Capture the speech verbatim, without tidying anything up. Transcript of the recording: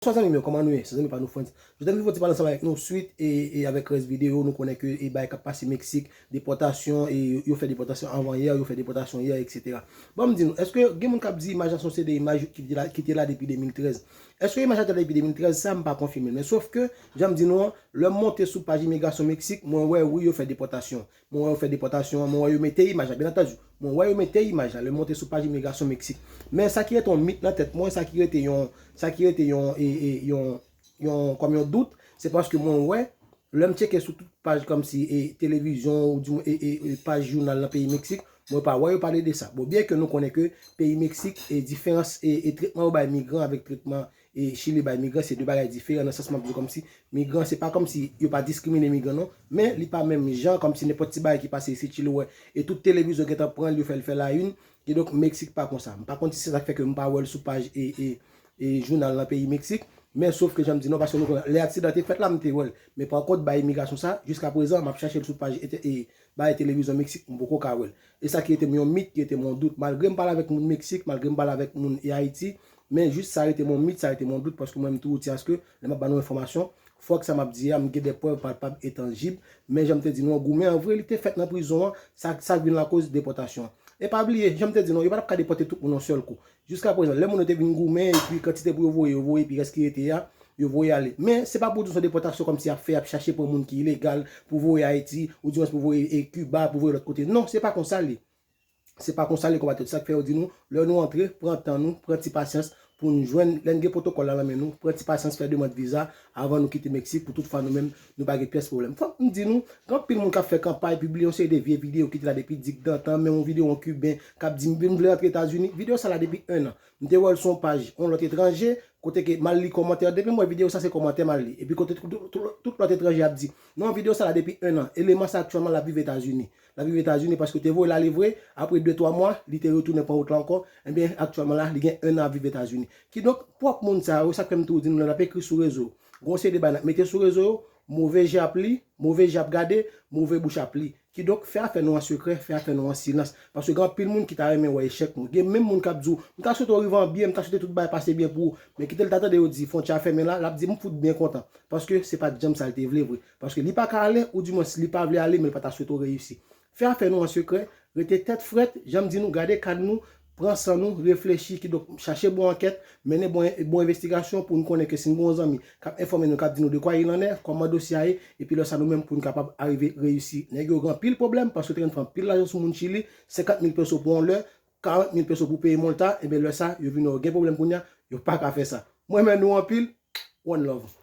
Bonswa zanmi m yo, kòman nou ye? Se zanmi pa nou Frantz. Jodi a m vin fè yon ti pale ansanm avèk nou swit e, e avèk rès videyo, nou konnen ke e bagay k ap pase Meksik, depòtasyon, e yo, yo fè depòtasyon avan yè, yo fè depòtasyon yè, et cetera. Bon, m di nou, èske gen moun k ap di imaj la se yon seri de imaj ki te la, ki te la depi de mil trèz? Èske imaj la te la depi de mil trèz? Sa, m pa konfime. Men sof ke, jan m di nou an, lè m monte sou paj imigrasyon Meksik, mwen wè, wi, yo fè depòtasyon. Mwen wè yo fè depòtasyon an, mwen wè yo mete imaj la, byen antandi. Mwen wè yo mete imaj la, lè m monte sou paj imigrasyon Meksik. Men sa ki rete yon mit nan tèt mwen, sa ki rete yon, sa ki rete yon, e, e, yon, yon, kòm yon dout, se paske mwen wè, lè m tcheke sou tout paj kòmsi e televizyon ou di e, e, e paj jounal nan peyi Meksik, mwen pa wè yo pale de sa. Bon, byen ke nou konnen ke peyi Meksik e diferans e, e tretman yo bay migran avèk tretman e Chili bay migran se de bagay diferan nan sans m ap di w kòmsi migran se pa kòmsi yo pa diskrimine migran non, men li pa menm jan kòmsi nenpòt ti bagay ki pase isit Chili ou wè e tout televizyon gentan pran l yo fè l fè la une, kidonk Meksik pa konsa. M pa konn si se sa k fè ke m pa wè l sou paj e, e, e jounal nan peyi Meksik, men sof ke jan m di non paske nou konnen lè aksidan te fèt la m te wè l, men pa kont bay imigrasyon sa jiska prezan m ap chache l sou paj e, e bay televizyon Meksik m poko ka wè l. E sa ki rete m yon mit, ki rete m yon dout, malgre m pale avèk moun Meksik, malgre m pale avèk moun e Ayiti, men jis sa rete m yon mit, sa rete m yon dout, paske mwen m toujou di aske lè m ap ba nou enfòmasyon, fòk sa m ap di a, m gen de prèv palpab e tanjib, men jan m te di nou an, goumen an vre, li te fèt nan prizon an, sa, sa k vin lakoz depòtasyon an. E pa bliye, jan m te di nou an, yo pa t ap ka depòte tout moun yon sèl kou. Jiska prezan, lè moun yo te vin goumen, epi kantite pou yo voye, yo voye, epi rès ki rete a, yo voye ale. Men, se pa pou di se yon depòtasyon kòmsi y ap fè, y ap chache pran moun ki ilegal pou voye Ayiti, oudimwens pou voye e Kiba, pou voye lòt kote. Non, se pa konsa l ye. Se pa konsa l ye konpatriyòt. Sa k fè yo di nou, lè nou antre, pran tan nou, pran ti pasyans pou n jwenn, lè n gen pwotokòl la nan men nou, pran ti pasyans, fè demann viza avan nou kite Meksik, pou tout fwa nou menm, nou pa gen pyès pwoblèm. Fòk m di nou, gen anpil moun k ap fè kanpay, pibliye yon seri de vye videyo ki te la depi digdantan, menm yon videyo yon Kiben k ap di, "M vle rantre Etazini." Videyo sa la depi en an. M te wè l sou yon paj yon lòt etranje, kote ke m al li kòmantè, depi m wè videyo sa se kòmantè m al li. Epi kote tout, tout, tout lòt etranje ap di, "Non, videyo sa la depi en an, eleman sa aktyèlman l ap viv Etazini." L ap viv Etazini paske yo te voye l ale vre, apre de twa mwa, li te retounen pran wout la ankò, ebyen, aktyèlman la, li gen en an ap viv Etazini. Kidonk, pwòp moun sa yo, sa k fè m toujou di nou lè n ap ekri sou rezo, gen yon seri de bagay n ap mete sou rezo yo, move je ap li, move je ap gade, move bouch ap li. Kidonk, fè afè nou an sekrè, fè afè nou an silans. Paske gen anpil moun ki ta renmen wè echèk nou. Gen menm moun k ap di w, "M ta swete w rive an byen, m ta swete tout bagay pase byen pou ou." Men kite l ta tande yo di, "Fwontyè a fèmen la," l ap di, "M fout byen kontan." Paske se pa t janm sa l te vle vre. Paske li pa ka ale, oudimwens li pa vle ale, men li pa ta swete w reyisi. Fè afè nou an sekrè, rete tèt frèt, jan m di nou, gade kad nou, pran san nou, reflechi, kidonk chache bon ankèt, mennen bon, bon envestigasyon pou n konnen ke si n gen yon zanmi k ap enfòme nou, k ap di nou de quoi il en est, kòman dosye a ye, epi lè sa nou menm pou n kapab arive reyisi. Nèg yo gen anpil pwoblèm paske yo te konn fè anpil lajan sou moun Chili, senkant mil peso pou yon lè, karant mil peso pou peye multa, ebyen lè sa, yo vin wè yo gen pwoblèm kounye a, yo pa ka fè sa. Mwen renmen nou anpil, one love.